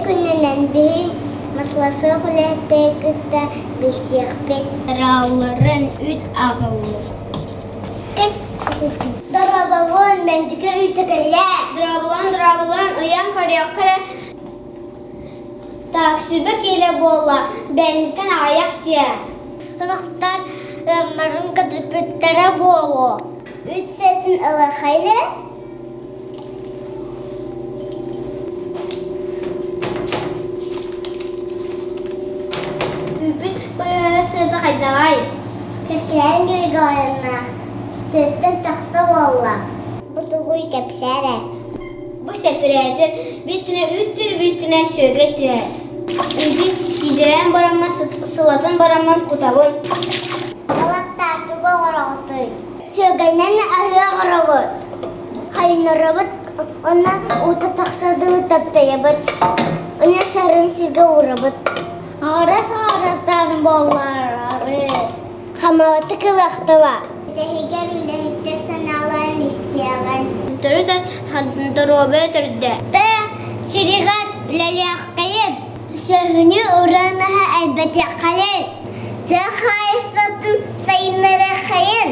күнүнэн биһи маслосыах үлэһиттэри кытта билсиэхпит. Дорооболорун үт аҕыллы. Дорооболуон мэлдьикэ үүтэ кэллэ. Дорооболон, дорооболон, ыйан көрүөххэ эрэ так сүбэ киилэ буолла, бэйэниттэн аҕыйах диэ. Ынахтар ыамнарын көтүппүттэрэ буолуо. Үт сэтин ылахайны Үүпүт бырыһыана сыата хайдаҕай? Кэскилээн Григорьевна тыаттан тахса буолла. Бу тугуй кэпсээ эрэ. Бу сэпирээтэр бүттүнэ үүттүр бүттүнэ сүөгэй түһэр. Үүпүт сиидэлээн бараммын сылатан бараммын кутабын. Талаттаар тугу оҥороҕутуй? Сүөгэйинэн арыы оҥоробут. Хайыннарабыт уонна уута тахса дылы таптайабыт. Уонна сарын сиргэ уурабыт. Аҕырас аҕырастаан буоллар арыы. Хамаҕатык ылыахтыба. Тэһигэр үлэһиттэр санааларын истиэҕин. Төрүс доруобуйа төрдө. Тыа сиригэр үлэлиэххэйин. Сөһүнү уранаһа элбэтиэххэйин. Тыа хаһаайыстыбатын сайыннарыаххайын.